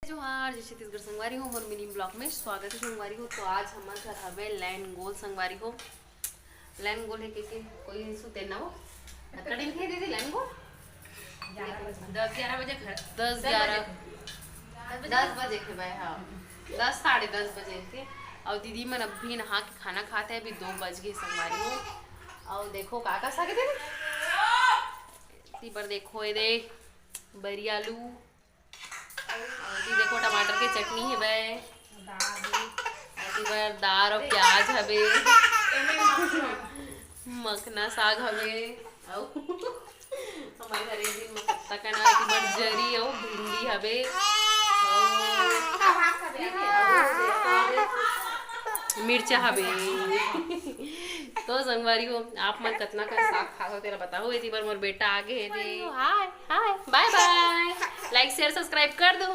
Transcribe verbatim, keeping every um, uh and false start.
जोहार, जय छत्तीसगढ़ संगवारी हो, मोर mini vlog में स्वागत है संगवारी हो। तो आज हमर घर हवे लैन गोल संगवारी हो। लैन गोल है के, के कोई सुते ना हो। अतका टाइम के दीदी लैन गोल? दस ग्यारह बजे घर, दस ग्यारह, दस बजे के भाई, हाँ, दस, साढ़े दस बजे के। और दीदी मन अभी नहा के खाना खाते हैं, अभी दो बज गए संगवारी हो। और देखो का का साग है दीदी, ती बर देखो ये दे बरी आलू, अउ एती देखो टमाटर के चटनी हेबे, अउ एती बर दार अउ प्याज हवे, मखना साग हवे, अउ हमर घर एक दिन म कत्ता कना एती बर जरी अउ भिंडी हवे, अउ मिर्चा हवे। तो संगवारी हो, आप मन कतना कन साग खाथो तेला बताओ। एती बर मोर बेटा आगे हे दे। हाय हाय, बाय बाय, like share subscribe कर दो।